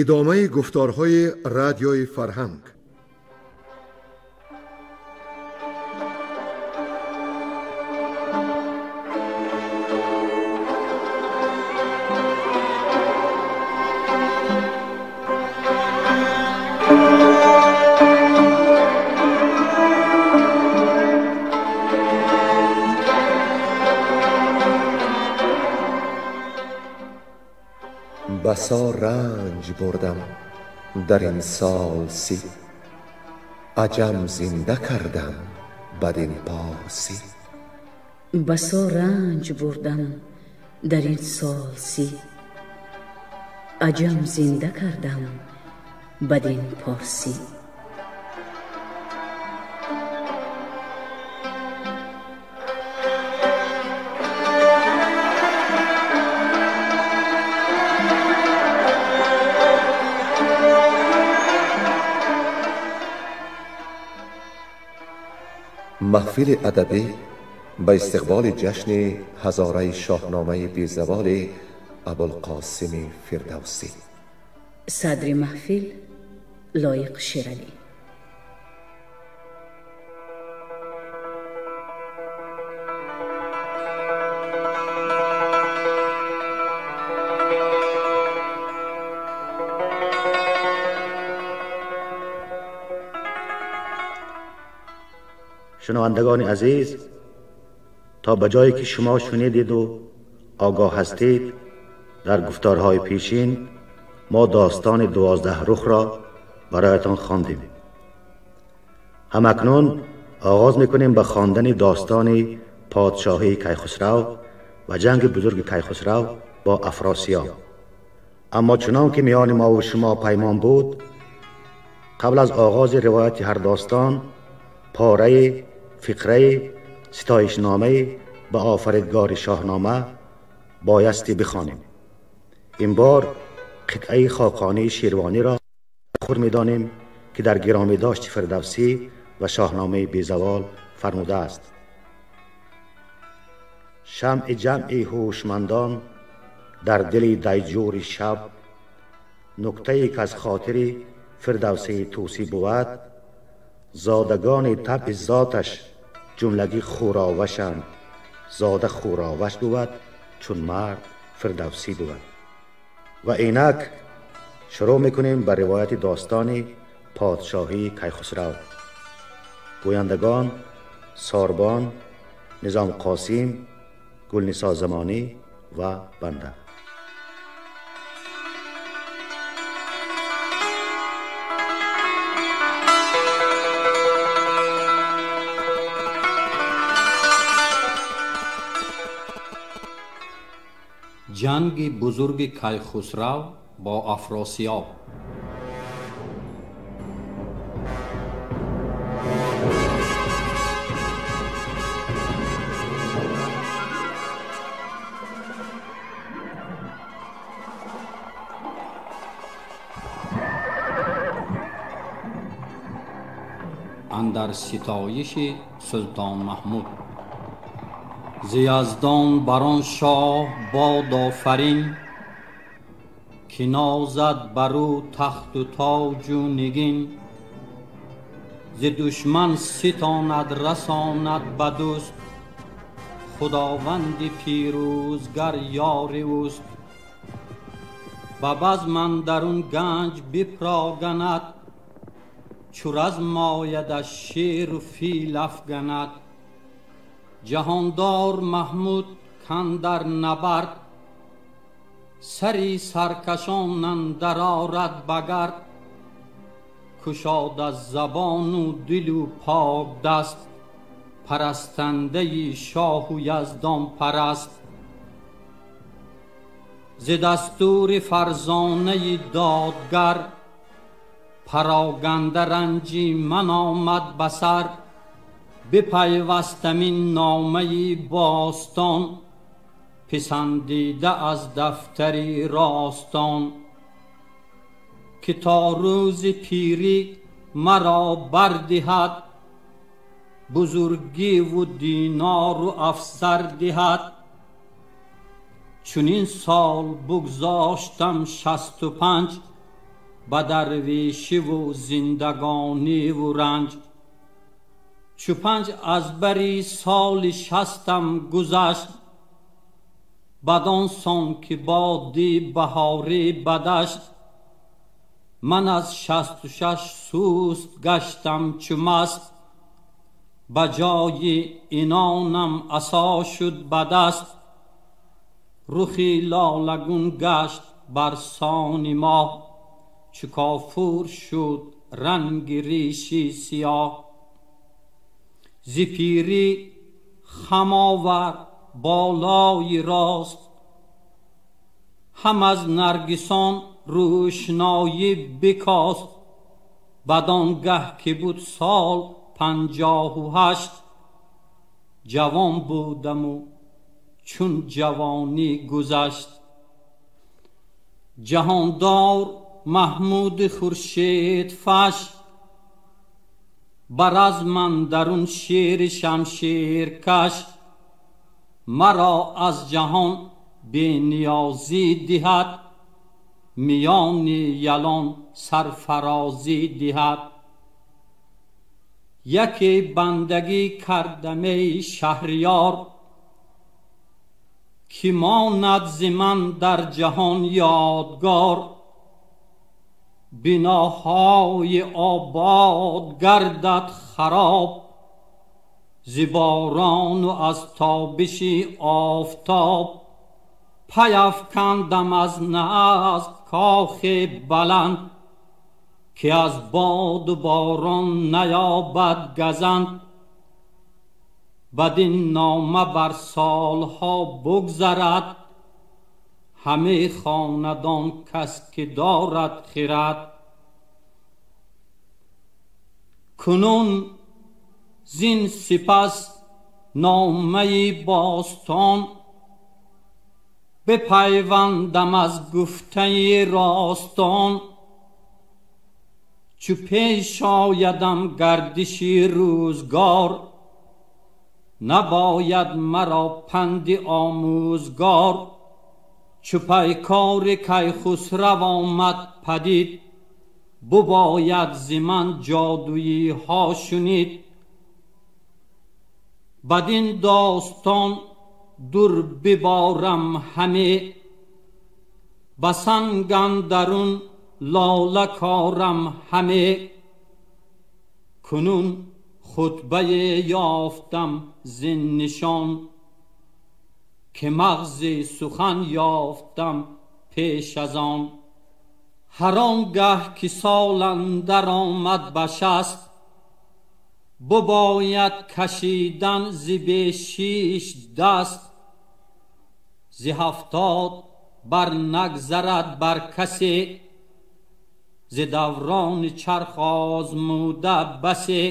Идомаи гуфторҳои радиои фарҳанг. بسا رنج بردم در این سال 30، عجم زنده کردم بدین پارسی. بسا رنج بردم در این سال 30، عجم زنده کردم بدین پارسی. маҳфили адабӣ ба истиқболи ҷашни ҳазораи шоҳномаи безаволи Абулқосими Фирдавсӣ. Садри маҳфил Лоиқ Шералӣ. شنوندگان عزیز، تا به جایی که شما شنیدید و آگاه هستید، در گفتارهای پیشین ما داستان 12 رخ را برایتان خواندیم. همکنون آغاز میکنیم به خواندن داستان پادشاهی کیخسرو و جنگ بزرگ کیخسرو با افراسیاب. اما چنان که میان ما و شما پیمان بود، قبل از آغاز روایت هر داستان پاره فقره ستایشنامه به آفریدگار شاهنامه بایستی بخوانیم. این بار قطعه خاقانی شیروانی را خود می‌دانیم که در گرامی داشت فردوسی و شاهنامه بیزوال فرموده است: شمع جمع هوشمندان در دل دیجور شب، نکته‌ای که از خاطر فردوسی توسی بود، زادگان طبع ذاتش جملگی خوراوشند، زاده خوراوش بود چون مرد فردوسی بود. و اینک شروع میکنیم به روایت داستان پادشاهی کیخسرو. گویندگان ساربان، نظام قاسم، گلنسا زمانی و بنده. ҷанги бузурги Кайхусрав бо Афросиёб. Андар ситоиши Султон Маҳмуд. Зи яздон бар он шоҳ бод офарин, ки нозад бар ӯ тахту тоҷу нигин. Зи душман ситонад расонад ба дӯст, худованди пирӯзгар ёри ӯст. Ба базм андарун ганҷ бипроганад, чу разм оядаш шеру фил афганад. Ҷаҳондор Маҳмуд кандар набард, сари саркашон андар орад ба гард. Кушод аз забону дилу пок даст, парастандаи шоҳу яздон параст. Зи дастури фарзонаи додгар, пароганда ранҷи ман омад ба сар. Бипайвастам ин номаи бостон, писандида аз дафтари ростон. Ки то рӯзи пирӣ маро бардиҳад, бузургиву динору афсар диҳад. Чунин сол бугзоштам 65, ба дарвешиву зиндагониву ранҷ. Чу панҷ аз бари соли шастам гузашт, бадон сон ки боди баҳорӣ бадашт. Ман аз 66 суст гаштам чу маст, ба ҷои инонам асо шуд ба даст. Рухи лолагун гашт бар сони моҳ, чу кофур шуд ранги риши сиёҳ. Зи пирӣ хам овард болои рост, ҳам аз наргисон рӯшноӣ бикост. Бадон гаҳ ки буд сол 58, ҷавон будаму чун ҷавонӣ гузашт. Ҷаҳондор Маҳмуди Хуршедфаш, бар аз ман дарун шери шамшеркаш. Маро аз ҷаҳон бениёзӣ диҳад, миёни ялон сарфарозӣ диҳад. Яке бандагӣ кардамей шаҳриёр, ки монад зи ман дар ҷаҳон ёдгор. Биноҳои обод гардад хароб, зи борону аз тобиши офтоб. Пайафкандам аз назд кохи баланд, ки аз боду борон наёбад газанд. Бадин нома бар солҳо бугзарад, ҳаме хонадон кас ки дорад хирад. Кунун зин сипас номаи бостон, бипайвандам аз гуфтаи ростон. Чу пеш оядам гардиши рӯзгор, набояд маро панди омӯзгор. Чу пайкори Кайхусрав омад падид, бубояд зи ман ҷодуиҳо шунид. Бадин достон дур биборам ҳаме, ба санг андарун лола корам ҳаме. Кунун хутбае ёфтам зин нишон, ки мағзи сухан ёфтам пеш аз он. Ҳар он гаҳ ки сол андар омад ба 60, бубояд кашидан зи бешиш даст. Зи 70 бар нагзарад бар касе, зи даврони чарх озмуда басе.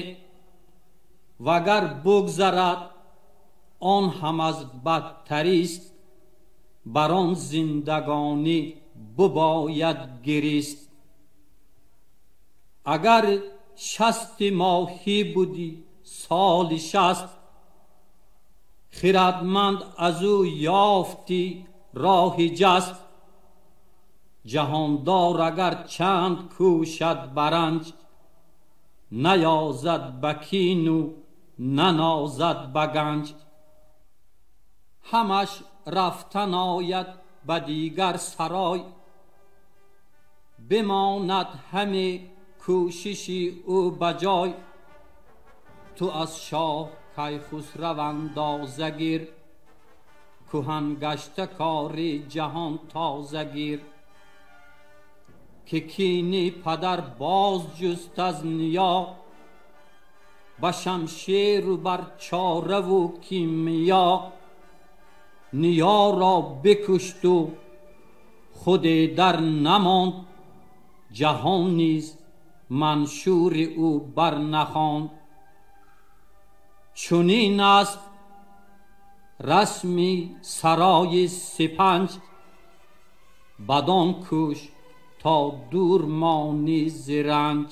Вагар бугзарад он ҳам аз бадтарист, бар он зиндагонӣ бубояд гирист. Агар 60 моҳӣ будӣ соли 60, хирадманд аз ӯ ёфтӣ роҳи ҷаст. Ҷаҳондор агар чанд кӯшад баранҷ, наёзад ба кину нанозад ба ганҷ. Ҳамаш рафтан ояд ба дигар сарой, бимонад ҳаме кӯшиши ӯ ба ҷой. Ту аз шоҳ Кайхусрав андоза гир, кӯҳан гашта кори ҷаҳон тоза гир. Ки кини падар боз ҷуст аз ниё, ба шамшеру бар чораву кимиё. Ниёро бикушту худе дар намонд, ҷаҳон низ маншури ӯ барнахонд. Чунин аст расми сарои сипанҷ, бадон кӯш то дур монӣ зи ранҷ.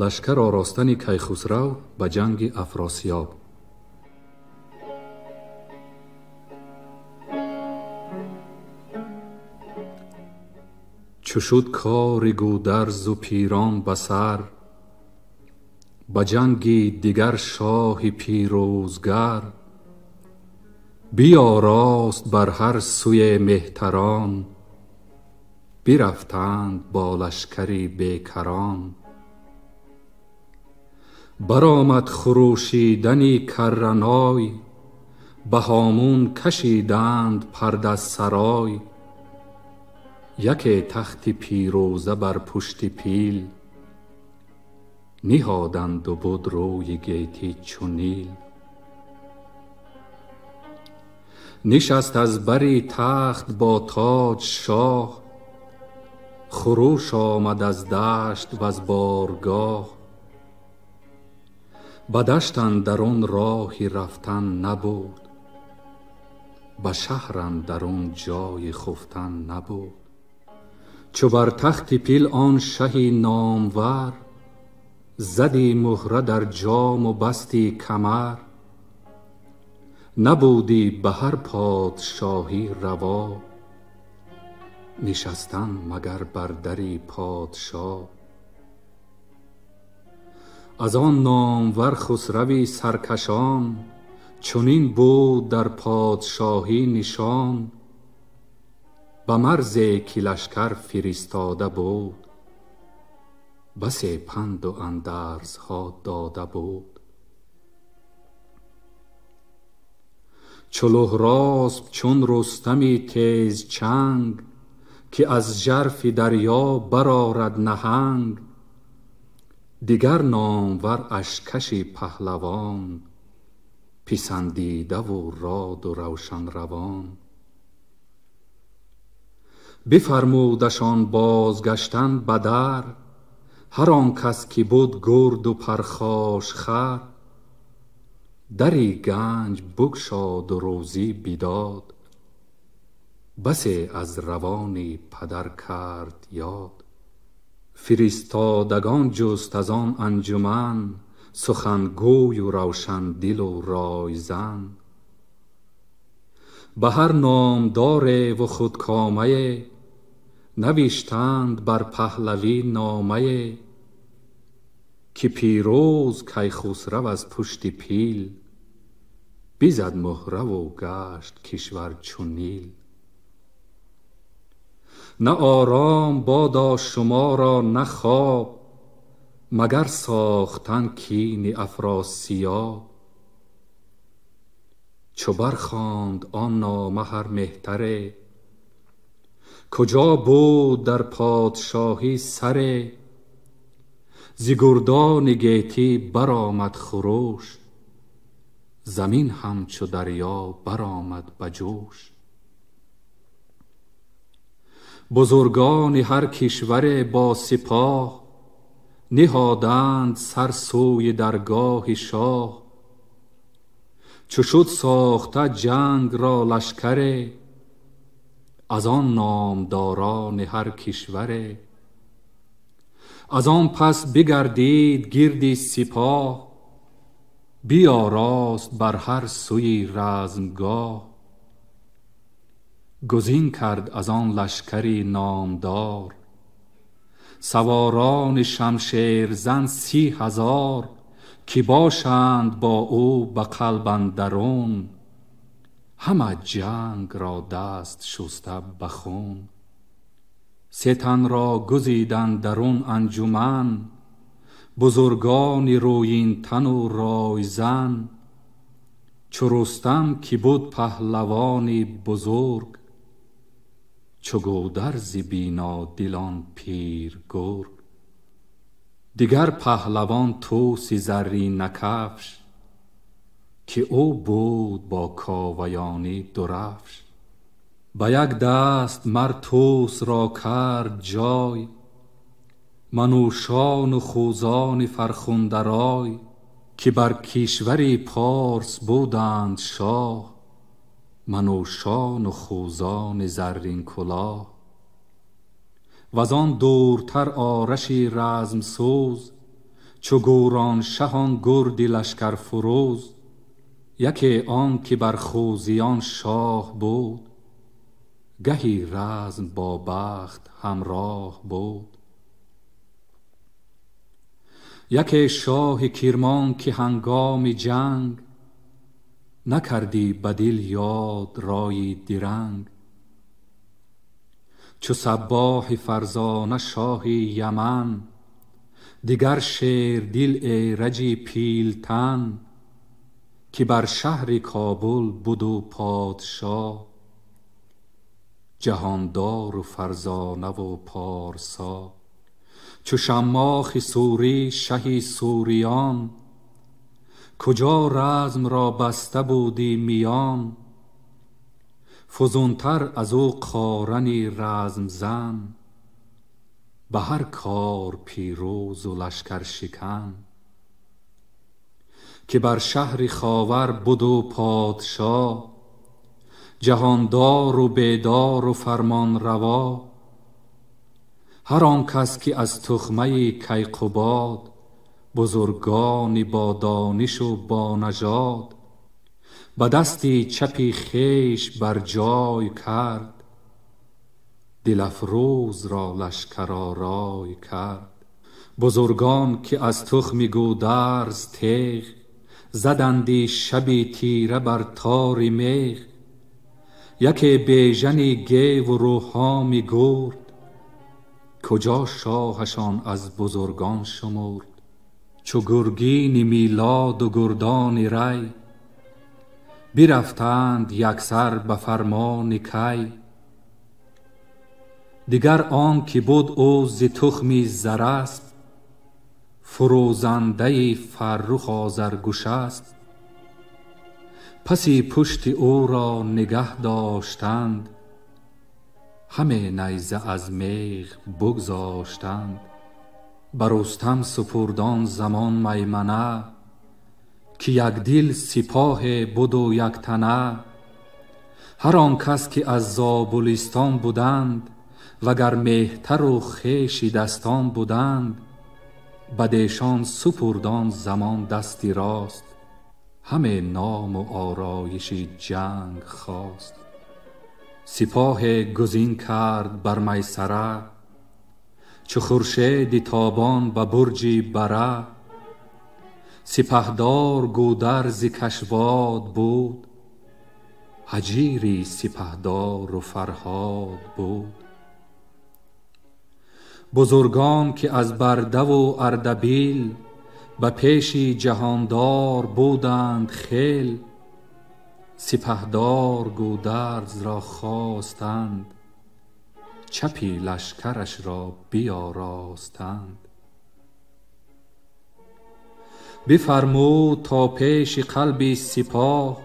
Лашкар оростани Кайхусрав ба ҷанги Афросиёб. Чу шуд кори Гударзу пирон ба сар, ба ҷанги дигар шоҳи пирӯзгар, биёрост бар ҳар сӯе меҳтарон, бирафтанд бо лашкари бекарон. Баромад хурӯшидани карраной, ба ҳомун кашиданд парда сарой. Яке тахти пирӯза бар пушти пил, ниҳоданду буд рӯи гетӣ чу Нил. Нишаст аз бари тахт бо тоҷ шоҳ, хурӯш омад аз дашт ваз боргоҳ. Ба дашт андарун роҳи рафтан набуд, ба шаҳр андарун ҷойи хуфтан набуд. Чу бар тахти пил он шаҳи номвар, зади муҳра дар ҷому басти камар. Набудӣ ба ҳар подшоҳӣ раво, нишастан магар бар дари подшоҳ. Аз он номвар хусрави саркашон, чунин буд дар подшоҳӣ нишон. Ба марзе ки лашкар фиристода буд, басе панду андарзҳо дода буд. Чу Луҳросп чун Рустами тезчанг, ки аз жарфи дарё барорад наҳанг. Дигар номвар ашкаши паҳлавон, писандидаву роду равшанравон. Бифармудашон бозгаштан ба дар, ҳар он кас ки буд гурду пархошхар. Дари ганҷ букшоду рӯзӣ бидод, басе аз равони падар кард ёд. Фиристодагон ҷуст аз он анҷуман, сухангӯю равшандилу ройзан. Ба ҳар номдореву худкомае, навиштанд бар паҳлавӣ номае, ки пирӯз Кайхусрав аз пушти пил, бизад муҳраву гашт кишвар чу Нил. На ором бодо шуморо на хоб, магар сохтан кини Афросиёб. Чу бархонд он нома ҳар меҳтаре, куҷо буд дар подшоҳӣ саре. Зи гурдони гетӣ баромад хурӯш, замин ҳамчу дарё баромад ба ҷӯш. Бузургони ҳар кишваре бо сипоҳ, ниҳоданд сар сӯи даргоҳи шоҳ. Чу шуд сохта ҷанг ро лашкаре, аз он номдорони ҳар кишваре. Аз он пас бигардид гирди сипоҳ, биёрост бар ҳар сӯи размгоҳ. Гузин кард аз он лашкари номдор, саворони шамшерзан 30,000, ки бошанд бо ӯ ба қалб андарун, ҳама ҷанг ро даст шуста ба хун. Се тан ро гузиданд дарун анҷуман, бузургони рӯйинтану ройзан. Чу Рустам ки буд паҳлавони бузург, чу Гударзи бинодилон пиргург. Дигар паҳлавон Тӯси зарринакафш, ки ӯ буд бо Коваёнӣ дурафш. Ба як даст мар Тӯсро кард ҷой, Манӯшону Хӯзони фархундарой, ки бар кишвари Порс буданд шоҳ, Манӯшону Хӯзони зарринкулоҳ. Ваз он дуртар Ораши размсӯз, Чу гӯрон шаҳон гурди лашкарфурӯз, яке он ки бар хӯзиён шоҳ буд, гаҳи разм бо бахт ҳамроҳ буд. Яке шоҳи Кирмон ки ҳангоми ҷанг, накардӣ ба дил ёд ройи диранг. Чу саббоҳи фарзона шоҳи Яман, дигар шердил Эраҷи пилтан, ки бар шаҳри Кобул буду подшоҳ, ҷаҳондору фарзонаву порсо. Чу шаммохи сурӣ шаҳи суриён, куҷо разм ро баста будӣ миён. Фузунтар аз ӯ қорани размзан, ба ҳар кор пирӯзу лашкаршикан. Ки бар шаҳри Ховар буду подшоҳ, ҷаҳондору бедору фармонраво. Ҳар он кас ки аз тухмаи Кайқубод, бузургони бо донишу бо нажод, ба дасти чапи хеш бар ҷой кард, дилафрӯз ро лашкаророй кард. Бузургон ки аз тухми Гӯдарз теғ, заданди шаби тира бар тори меғ. Яке бежани геву рӯҳоми гурд, куҷо шоҳашон аз бузургон шумурд. Чу гургини Милоду гурдони Рай, бирафтанд яксар ба фармони Кай. Дигар он ки буд ӯ зи тухми Зарасп, фурӯзандаи фаррух Озаргушасп. Паси пушти ӯро нигаҳ доштанд, ҳаме найза аз меғ бигзоштанд. Ба Рустам супурдон замон маймана, ки якдил сипоҳе буду яктана. Ҳар он кас ки аз Зобулистон буданд, вагар меҳтару хеши дастон буданд, бадешон супурдон замон дасти рост, ҳаме ному ороиши ҷанг хост. Сипоҳе гузин кард бар майсара, чу хуршеди тобон ба бурҷи бара. Сипаҳдор Гӯдарзи Кашвод буд, ҳаҷири сипаҳдору Фарҳод буд. Бузургон ки аз Бардаву Ардабил, ба пеши ҷаҳондор буданд хел. Сипаҳдор Гӯдарзро хостанд, чапи лашкарашро биёростанд. Бифармуд то пеши қалби сипоҳ,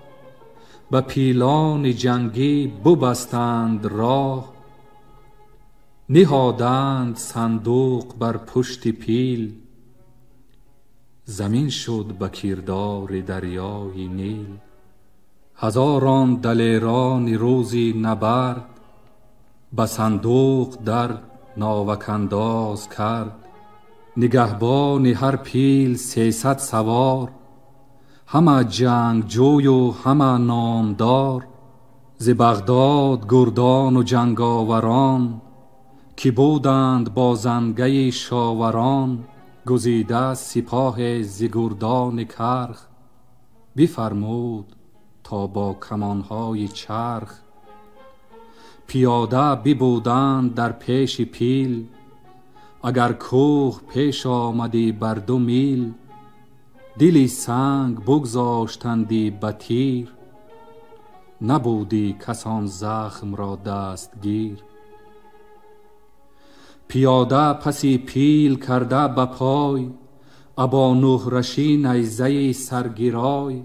ба пилони ҷангӣ бубастанд роҳ. Ниҳоданд сандуқ бар пушти пил, замин шуд ба кирдори дарёи Нил. Ҳазорон далерони рӯзи набард, ба сандуқ дар новакандоз кард. Нигаҳбони ҳар пил 300 савор, ҳама ҷангҷӯю ҳама номдор. Зи Бағдод гурдону ҷанговарон, ки буданд бо зангаи шоварон. Гузида сипоҳе зи гурдони Карх, бифармуд то бо камонҳои чарх. Пиёда бибуданд дар пеши пил, агар кӯҳ пеш омадӣ бар 2 мил. Дили санг бигзоштандӣ ба тир, набудӣ касон захмро дастгир. Пиёда паси пил карда ба пой, або нӯҳрашӣ найзаи саргирой.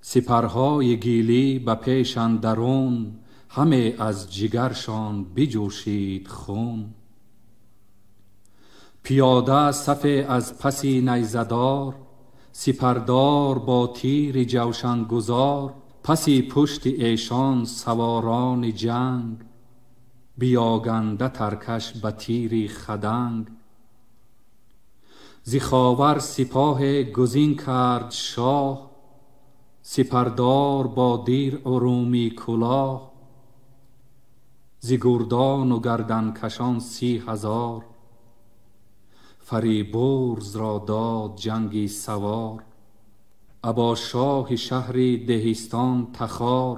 Сипарҳои гилӣ ба пеш андарун, ҳаме аз ҷигаршон биҷӯшид хун. Пиёда сафе аз паси найзадор, сипардор бо тири ҷавшангузор. Паси пушти эшон саворони ҷанг, биёганда таркаш ба тири хаданг. зи Ховар сипоҳ гузин кард шоҳ, сипардор бо диръ румӣ кулоҳ. зи гурдон ва гарданкашон 30,000, Фарибурз ро дод ҷанги савор. Або шоҳи шаҳри Деҳистон Тахор,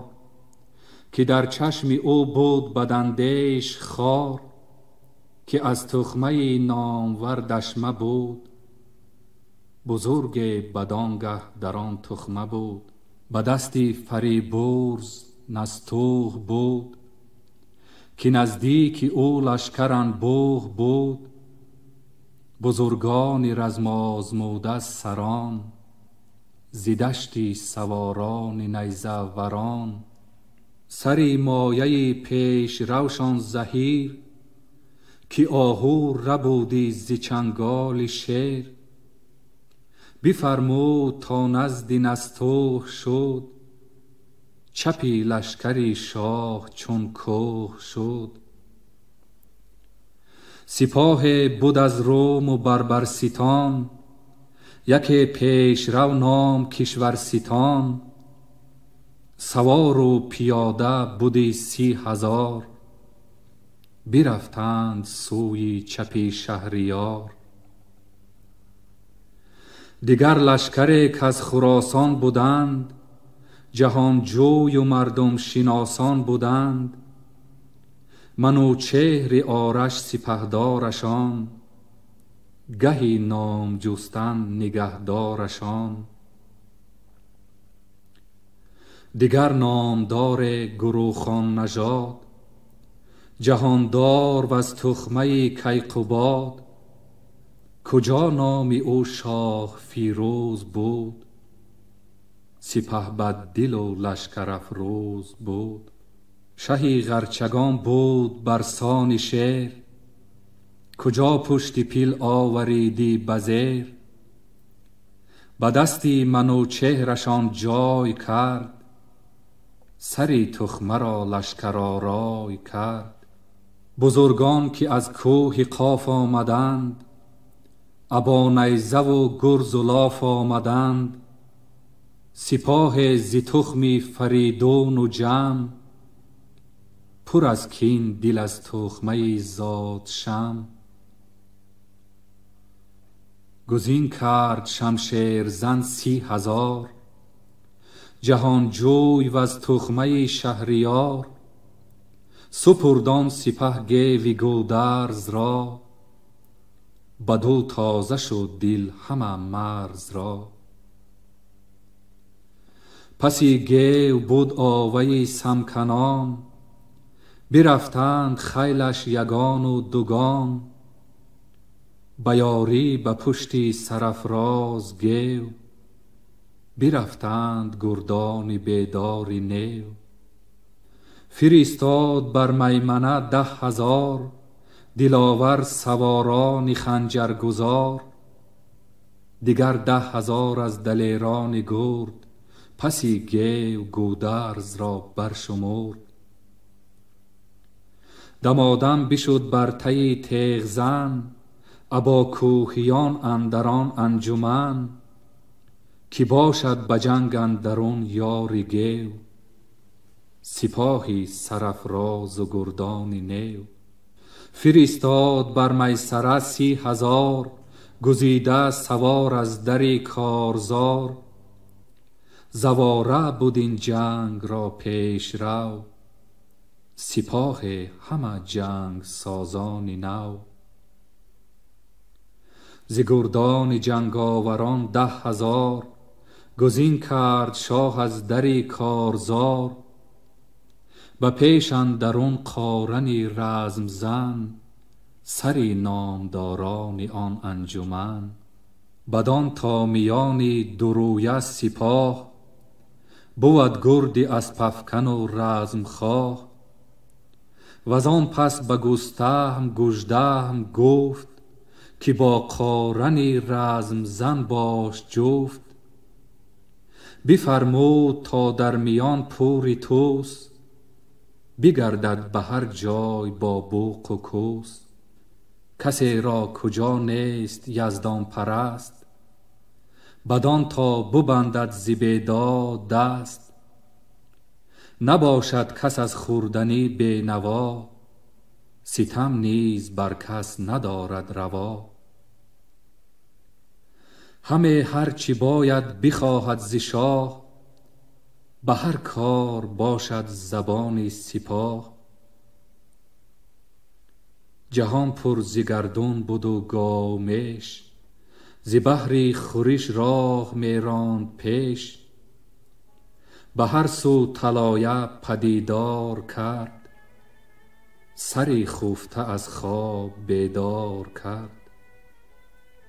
ки дар чашми ӯ буд бадандеш хор, ки аз тухмаи номвар дашма буд, бузург бадонгаҳ дар он тухма буд. Ба дасти Фарибурз Настуғ буд, ки наздики ӯ лашкар анбӯҳ буд. Бузургони размозмуда сарон, зи дашти саворони найзаварон. Сари мояи пешравшон Заҳир, ки оҳу рабуди зи чанголи шер. Бифармуд то назди Настуғ шуд, чапи лашкари шоҳ чун кӯҳ шуд. Сипоҳе буд аз Рум ва Барбарситон, яке пешрав ном Кишварситон. Савор ва пиёда буди 30,000, бирафтанд сӯи чапи шаҳриёр. Дигар лашкаре к-аз Хуросон буданд, ҷаҳонҷӯй ва мардумшиносон буданд. Манучеҳри Ораш сипаҳдорашон, гаҳи ном ҷустан нигаҳдорашон. Дигар номдор гурӯхон нажод, ҷаҳондор ваз тухмаи Кайқубод. Куҷо номи ӯ шоҳ Фирӯз буд, сипаҳбаддил ва лашкарафрӯз буд. Шаҳи Ғарчагон буд барсони шер, куҷо пушти пил оваридӣ ба зер. Ба дасти Манучеҳрашон ҷой кард, сари тухмаро лашкаророй кард. Бузургон ки аз кӯҳи Қоф омаданд, або найза ва гурз ва лоф омаданд. Сипоҳе зи тухми Фаридун ва Ҷам, пур аз кин дил аз тухмаи зод шам. Гузин кард шамшерзан 30,000, ҷаҳонҷӯй ваз тухмаи шаҳриёр. Супурдон сипаҳ геви Гударз ро, бадӯ тоза шуд дил ҳама марз ро. Паси гев буд оваи самканон, бирафтанд хайлаш ягону дугон. Ба ёрӣ ба пушти сарафроз гев, бирафтанд гурдони бедори нев. Фиристод бар маймана 10,000, диловар саворони ханҷаргузор. Дигар 10,000 аз далерони гурд, паси гев Гударз ро баршумурд. Дамодам бишуд бар таи теғзан, або кӯҳиён андарон анҷуман. Ки бошад ба ҷанг андарун ёри гев, сипоҳи сарафрозу гурдони нев. Фиристод бар майсара 30,000, гузида савор аз дари корзор. Завора буд ин ҷанг ро пешрав, сипоҳе ҳама ҷанг созони нав. Зи гурдони ҷанговарон 10,000, гузин кард шоҳ аз дари корзор. Ба пеш андарун қорани размзан, сари номдорони он анҷуман. Бадон то миёни дурӯя сипоҳ, бувад гурди аспафкану размхоҳ. Вазон пас ба Густаҳм Гуждаҳм гуфт, ки бо қорани размзан бош ҷуфт. Бифармуд то дар миён пури тӯс, бигардад ба ҳар ҷой бо буқу кӯс. کسی را کجا نیست یزدان پرست، بدان تا ببندد ز بیداد دست. نباشد کس از خوردنی بینوا، ستم نیز بر کس ندارد روا. همه هر چی باید بخواهد ز شاه، به هر کار باشد زبانی سپاه. جهان پر ز گردون بود و گاومیش، ز بهر خورش راه می راند پیش. به هر سو طلایه پدیدار کرد، سری خفته از خواب بیدار کرد.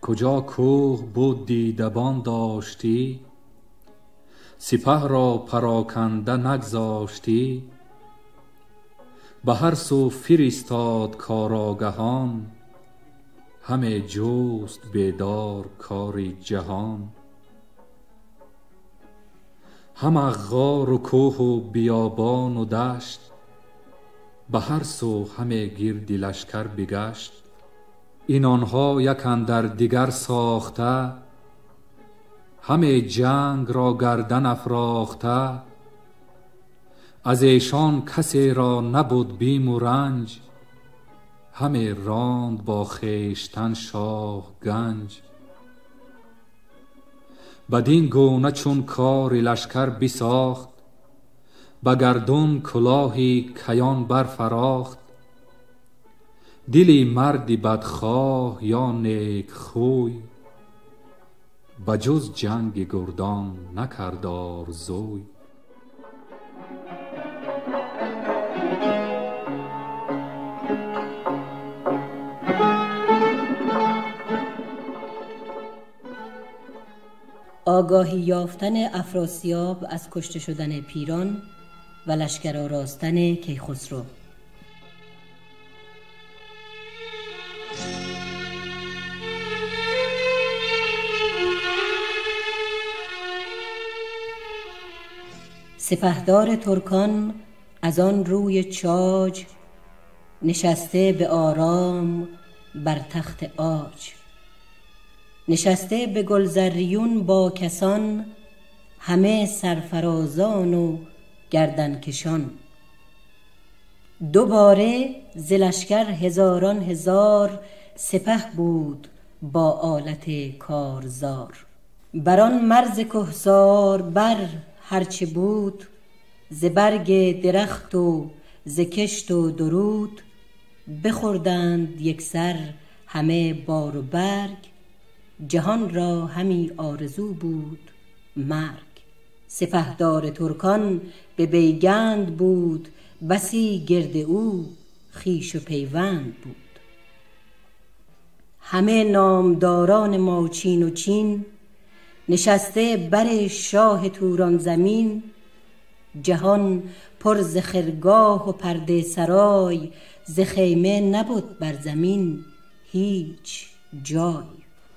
کجا کوه بود دیدبان داشتی، سپه را پراکنده نگذاشتی. به هر سو فرستاد کاراگهان، همه جست بیدار کاری جهان. همه غار و کوه و بیابان و دشت، به هر سو همه گرد لشکر بگشت. اینانها یک اندر دیگر ساخته، همه جنگ را گردن افراخته. از ایشان کسی را نبود بیم و رنج، همه راند با خویشتن شاه گنج. بدین گونه چون کار لشکر بساخت، به گردون کلاهی کیان برفراخت. دلی مردی بدخواه یا نیک خوی، بجز جنگ گردان نکرد آرزوی. آگاهی یافتن افراسیاب از کشته شدن پیران و لشکر آراستن کیخسرو. سپهدار ترکان از آن روی چاج، نشسته به آرام بر تخت عاج. نشسته به گلزریون با کسان، همه سرفرازان و گردن کشان. دوباره ز لشکر هزاران هزار، سپه بود با آلت کارزار. بر آن مرز کهسار بر هرچه بود، ز برگ درخت و ز کشت و درود. بخوردند یکسر همه بار و برگ، جهان را همی آرزو بود مرگ. سپهدار ترکان به بیگند بود، بسی گرد او خویش و پیوند بود. همه نامداران ماچین و چین، نشسته بر شاه توران زمین. جهان پر ز خرگاه و پرده سرای، ز خیمه نبد بر زمین هیچ جای.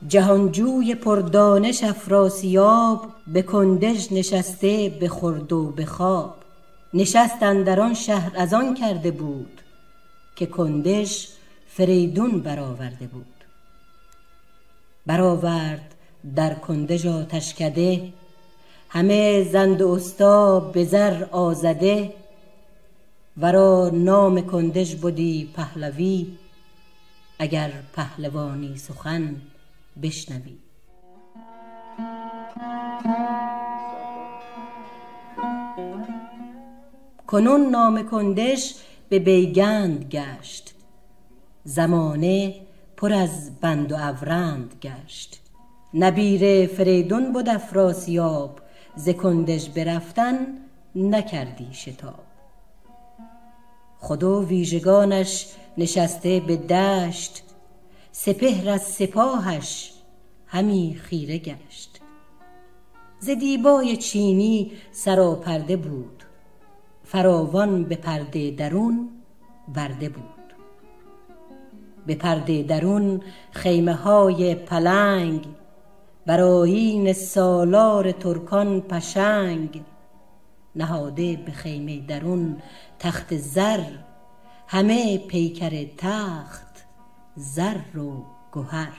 جهانجوی پردانش افراسیاب، به کندژ نشسته به خورد و به خواب. نشست اندر آن شهر از آن کرده بود، که کندژ فریدون برآورده بود. برآورد در کندژ آتشکده، همه زند و استا به زر آزده. ورا نام کندژ بدی پهلوی، اگر پهلوانی سخن بشنوی. کنون نام کندژ به بیگند گشت، زمانه پر از بند و اورند گشت. نبیره فریدون بد افراسیاب، ز کندژ برفتن نکردی شتاب. خود و ویژگانش نشسته به دشت، سپهر از سپاهش همی خیره گشت. ز دیبای چینی سراپرده بود، فراوان به پرده درون برده بود. به پرده درون خیمه های پلنگ، بر آیین سالار ترکان پشنگ. نهاده به خیمه درون تخت زر، همه پیکر تخت زر و گهر.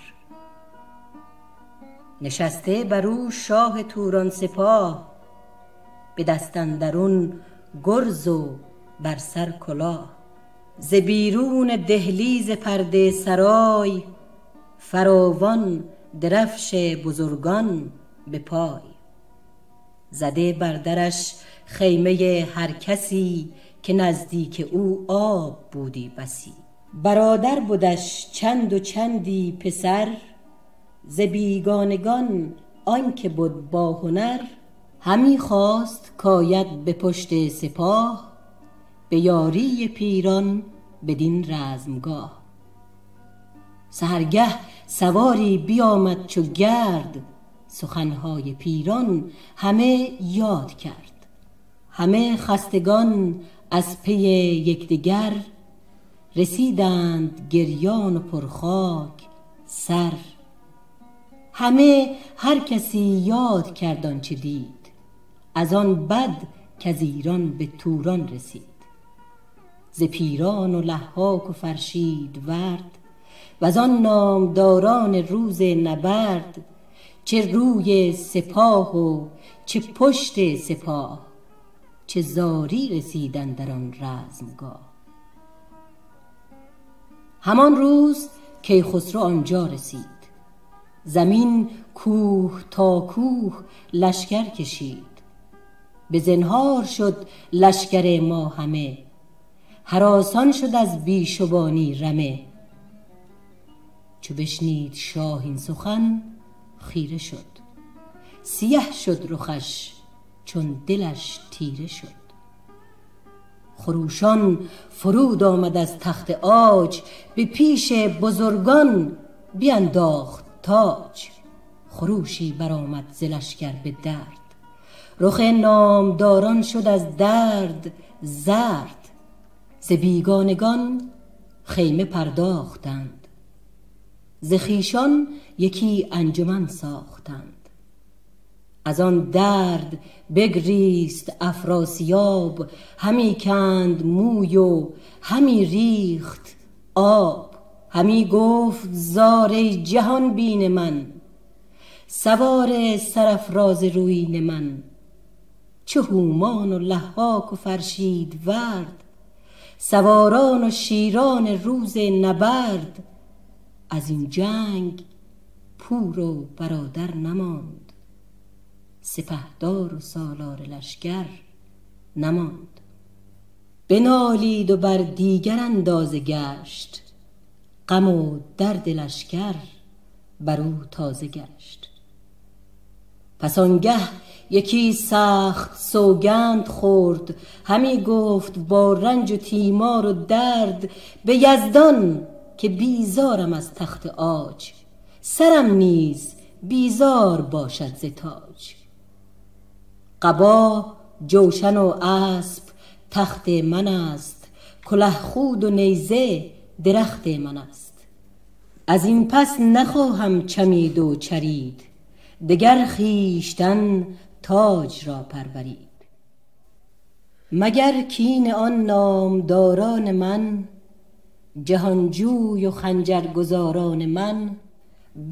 نشسته بر او شاه توران سپاه، به دست اندرون گرز و بر سر کلاه. ز بیرون دهلیز پرده سرای، فراوان درفش بزرگان به پای. زده بر درش خیمه هر کسی، که نزدیک او آب بودی بسی. برادر بدش چند و چندی پسر، ز بیگانگان آنکه بد با هنر. همی خواست کاید به پشت سپاه، به یاری پیران بدین رزمگاه. سحرگه سواری بیامد چو گرد، سخنهای پیران همه یاد کرد. همه خستگان از پی یکدیگر، رسیدند گریان و پرخاک سر. همه هر کسی یاد کرد آنچه دید، از آن بد کز ایران به توران رسید. ز پیران و لهاک و فرشید ورد، وزان نامداران روز نبرد. چه روی سپاه و چه پشت سپاه، چه زاری رسید اندر آن رزمگاه. همان روز کیخسرو آنجا رسید، زمین کوه تا کوه لشکر کشید. به زنهار شد لشکر ما همه، هراسان شد از بیشبانی رمه. چو بشنید شاه این سخن خیره شد، سیه شد رخش چون دلش تیره شد. خروشان فرود آمد از تخت عاج، به پیش بزرگان بینداخت تاج. خروشی برآمد ز لشکر به درد، رخ نامداران شد از درد زرد. ز بیگانگان خیمه پرداختند، ز خویشان یکی انجمن ساختند. از آن درد بگریست افراسیاب، همی کند موی و همی ریخت آب. همی گفت زار ای جهان بین من، سوار سرافراز رویین من. چو هومان و لهاک و فرشید ورد، سواران و شیران روز نبرد. از این جنگ پور و برادر نماند، سپهدار و سالار لشکر نماند. بنالید و بر دیگر اندازه گشت، غم و درد لشکر بر او تازه گشت. پس آنگه یکی سخت سوگند خورد، همی گفت با رنج و تیمار و درد. به یزدان که بیزارم از تخت عاج، سرم نیز بیزار باشد ز تاج. قبا جوشن و اسب تخت من است، کله خود و نیزه درخت من است. از این پس نخواهم چمید و چرید، دگر خویشتن تاج را پرورید. مگر کین آن نامداران من، جهانجوی و خنجرگزاران من.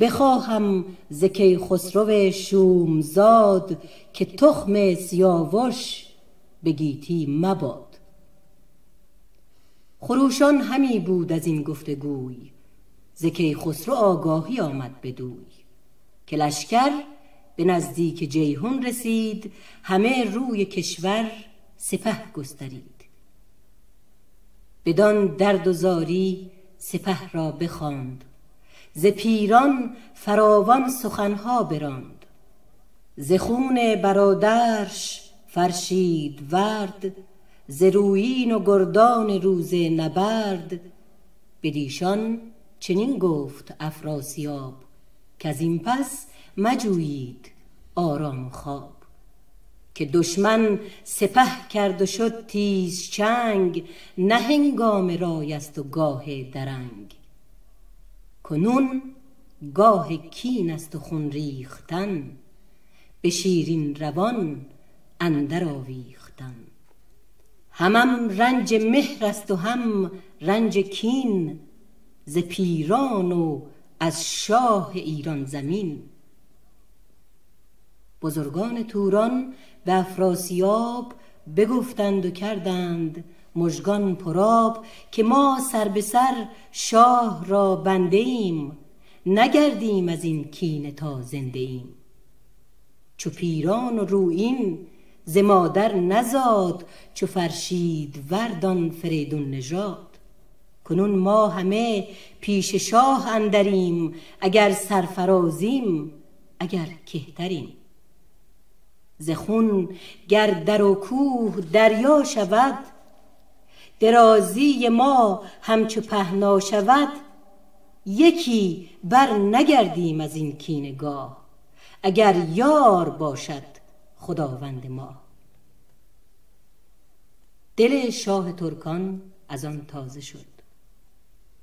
بخواهم ز کیخسرو شومزاد، که تخم سیاوش به گیتی مباد. خروشان همی بود از این گفتگوی، ز کیخسرو آگاهی آمد بدوی. که لشکر به نزدیک جیحون رسید، همه روی کشور سپه گسترید. بدان درد و زاری سپه را بخواند، ز پیران فراوان سخنها براند. ز خون برادرش فرشید ورد، ز رویین و گردان روز نبرد. بدیشان چنین گفت افراسیاب، کز این پس مجویید آرام و خواب. که دشمن سپه کرد و شد تیز چنگ، نه هنگام رای است و گاه درنگ. کنون گاه کین است و خون ریختن، به شیرین روان اندر آویختن. همم رنج مهر است و هم رنج کین، ز پیران و از شاه ایران زمین. بزرگان توران به افراسیاب بگفتند و کردند مژگان پرآب که ما سر به سر شاه را بنده ایم، نگردیم از این کینه تا زنده ایم. چو پیران و رویین ز مادر نزاد، چو فرشید وردان فریدون نژاد. کنون ما همه پیش شاه اندریم، اگر سرفرازیم اگر کهتریم. ز خون گر در و کوه دریا شود، درازی ما همچو پهنا شود. یکی بر نگردیم از این کینه گاه، اگر یار باشد خداوند ما. دل شاه ترکان از آن تازه شد،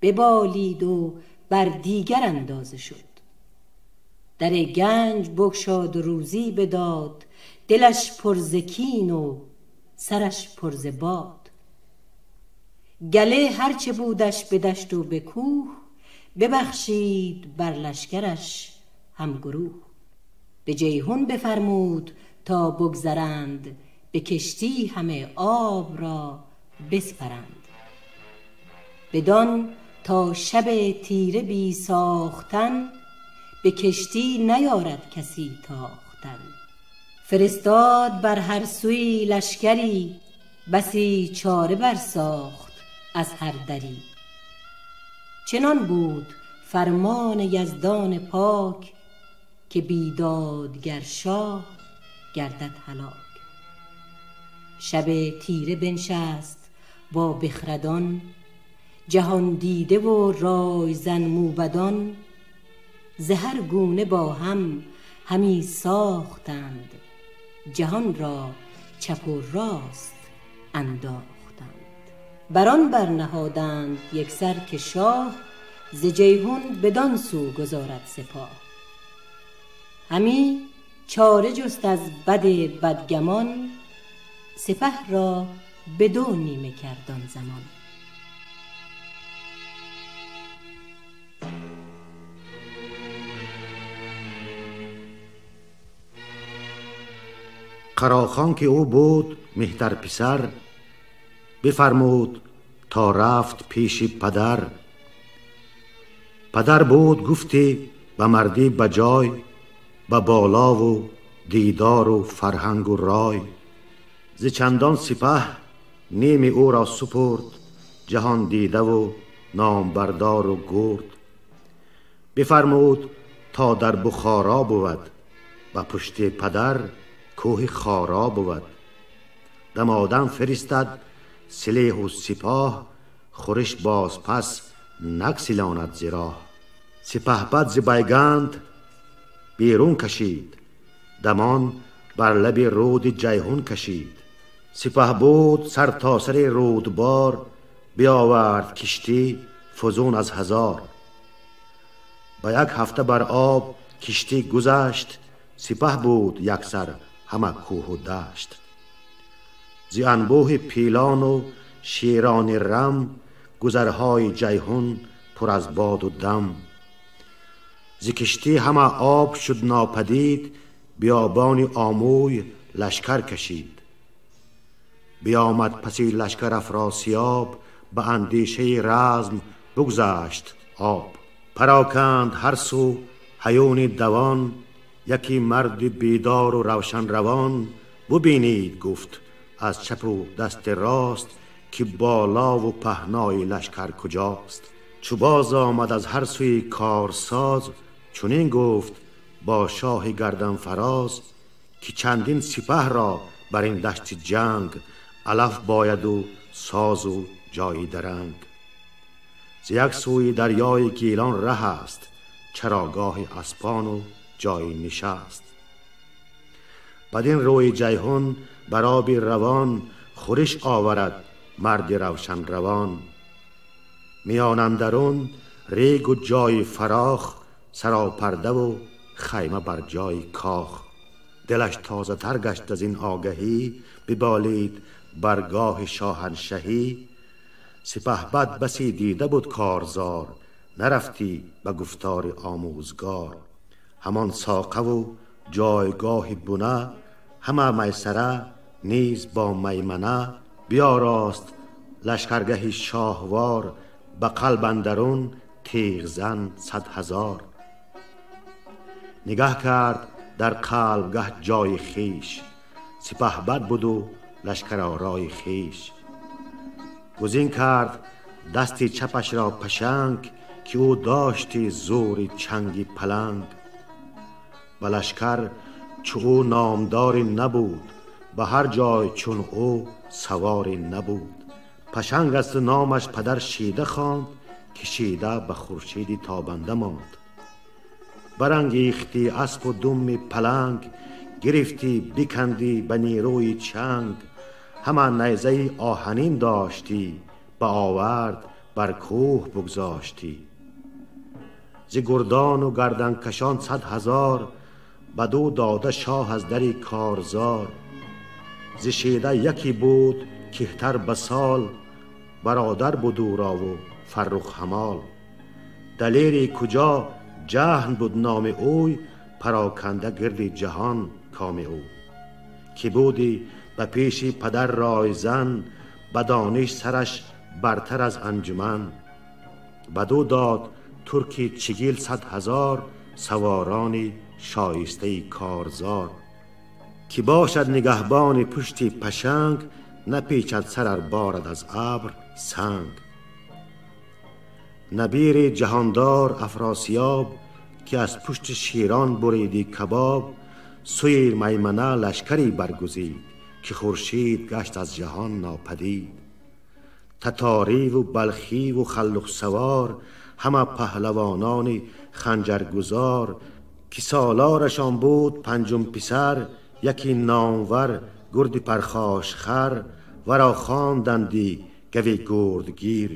ببالید و بر دیگر اندازه شد. در گنج بگشاد و روزی بداد، دلش پر ز کین و سرش پر ز باد. گله هرچه بودش به دشت و به کوه، ببخشید بر لشکرش هم گروه. به جیحون بفرمود تا بگذرند، به کشتی همه آب را بسپرند. بدان تا شب تیره بی ساختن، به کشتی نیارد کسی تاختن. فرستاد بر هر سوی لشکری، بسی چاره برساخت از هر دری. چنان بود فرمان یزدان پاک، که بیدادگر شاه گردد هلاک. شب تیره بنشست با بخردان، جهان دیده و رایزن موبدان. ز هر گونه با هم همی ساختند، جهان را چپ و راست انداختند. بر آن برنهادند یکسر که شاه، ز جیحون بدان سو گذارد سپاه. همی چاره جست از بد بدگمان، سپه را به دو نیمه کرد آن زمان. قراخان که او بود مهتر پسر، بفرمود تا رفت پیش پدر. پدر بود گفتی به مردی بجای، به بالا و دیدار و فرهنگ و رای. ز چندان سپه نیم او را سپرد، جهان دیده و نامبردار و گرد. بفرمود تا در بخارا بود، و پشت پدر کوه خارا بود. دمادم فرستد سلیح و سپاه، خورش باز پس نگسلاند ز راه. سپهبد ز بیگند بیرون کشید، دمان بر لب رود جیحون کشید. سپه بود سر تا سر رودبار، بیاورد کشتی فزون از هزار. به یک هفته بر آب کشتی گذشت، سپه بود یک سر همه کوه و دشت. ز انبوه پیلان و شیران رم، گذرهای جیحون پر از باد و دم. ز کشتی همه آب شد ناپدید، بیابان آموی لشکر کشید. بیامد پسی لشکر افراسیاب، به اندیشه رزم بگذشت آب. پراکند هر سو هیون دوان، یکی مرد بیدار و روشن روان. ببینید گفت از چپ و دست راست، که بالا و پهنای لشکر کجاست. چو باز آمد از هر سوی کارساز، چنین گفت با شاه گردن فراز، که چندین سپه را بر این دشت جنگ، علف باید و ساز و جای درنگ. ز یک سوی دریای گیلان ره است، چراگاه اسپان و جای نشست. بدین روی جیحون بر آب روان، خورش آورد مرد روشن روان. میان اندرون ریگ و جای فراخ، سراپرده و خیمه بر جای کاخ. دلش تازه تر گشت از این آگهی، ببالید برگاه شاهنشهی. سپهبد بسی دیده بود کارزار، нарафтӣ ба гуфтори омӯзгор. Ҳамон соқаву ҷойгоҳи буна, ҳама майсара низ бо маймана, биёрост лашкаргаҳи шоҳвор, ба қалб андарун тиғзан 100,000. Нигаҳ кард дар қалбгаҳ ҷои хиш, сипаҳбад буду лашкаророи хиш. Гузин кард дасти чапашро пашанг, ки ӯ дошти зӯри чанги паланг. Ба лашкар чу ӯ номдорӣ набуд, ба ҳар ҷой чун ӯ саворӣ набуд. Пашанг аст номаш падар шида хонд, ки шида ба хуршиди тобанда монд. Барангехти аспу думи паланг, гирифтӣ бикандӣ ба нерӯи чанг. Ҳама найзаи оҳанин доштӣ, ба овард бар кӯҳ бигзоштӣ. Зи гурдону гарданкашон 100,000, бадӯ дода шоҳ аз дари корзор. Зи шида яке буд кеҳтар ба сол, бародар буд ӯрову фаррух ҳамол. Далери куҷо ҷаҳн буд номи ӯй, пароканда гирди ҷаҳон коми ӯ. Ки буди ба пеши падар ройзан, ба дониш сараш бартар аз анҷуман. Бадӯ дод турки чигил 100,000, саворони шоистаи корзор. Ки бошад нигаҳбони пушти пашанг, напечад сарар борад аз абр санг. Набири ҷаҳондор Афросиёб, ки аз пушти широн буриди кабоб, сӯи маймана лашкаре баргузид, ки хуршид гашт аз ҷаҳон нопадид. Таториву балхиву халлухсавор, ҳама паҳлавонони ханҷаргузор, ки солорашон буд панҷум писар, яке номвар гурди пархошхар, варо хонданди гави гурдгир,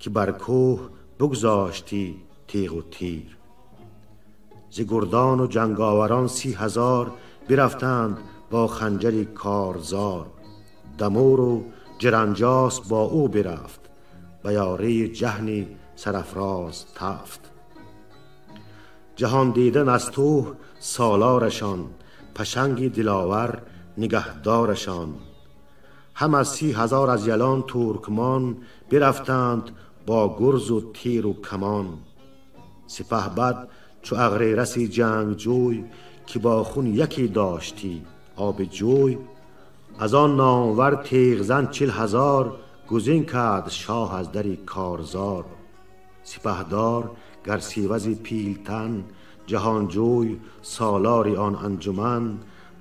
ки бар кӯҳ бигзошти тиғу тир. Зи гурдону ҷанговарон 30,000 бирафтанд бо ханҷари корзор. Дамуру ҷиранҷос бо ӯ бирафт, ба ёрии ҷаҳни сарафроз тафт. Ҷаҳон дидан аз тӯҳ солорашон, пашанги диловар нигаҳдорашон. Ҳама 30,000 аз ялон туркмон бирафтанд бо гурзу тиру камон. Сипаҳбад чу ағрераси ҷангҷӯй, ки бо хун яке доштӣ оби ҷӯй, аз он номвар тиғзан 40,000 гузин кард шоҳ аз дари корзор. Сипаҳдор гарсивази пилтан, ҷаҳонҷӯй солори он анҷуман,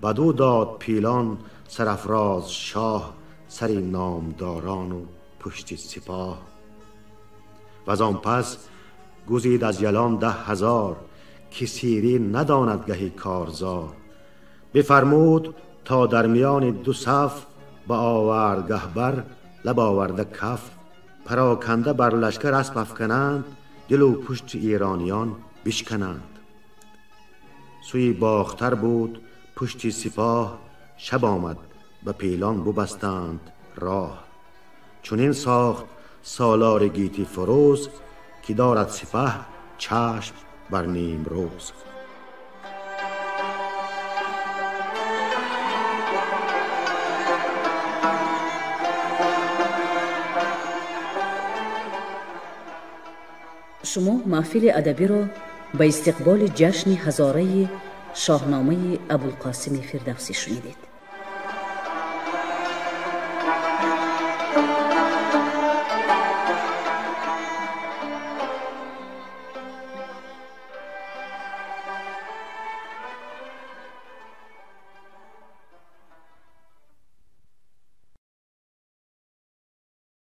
бадӯ дод пилон сарафроз шоҳ, сари номдорану пушти сипоҳ. Ваз он пас гузид аз ялон 10,000, ки сирӣ надонад гаҳи корзор. Бифармуд то дар миёни ду саф, ба овардгаҳ бар лаб оварда каф, пароканда бар лашкар асп афкананд, дилу пушти эрониён бишкананд. Сӯи бохтар буд пушти сипоҳ, шаб омад ба пилон бубастанд роҳ. Чунин сохт солори гити фурӯз, ки дорад сипаҳ чашм бар нимрӯз. Шумо маҳфили адабиро ба истиқболи ҷашни ҳазораи шоҳномаи Абулқосими Фирдавсӣ шунидед.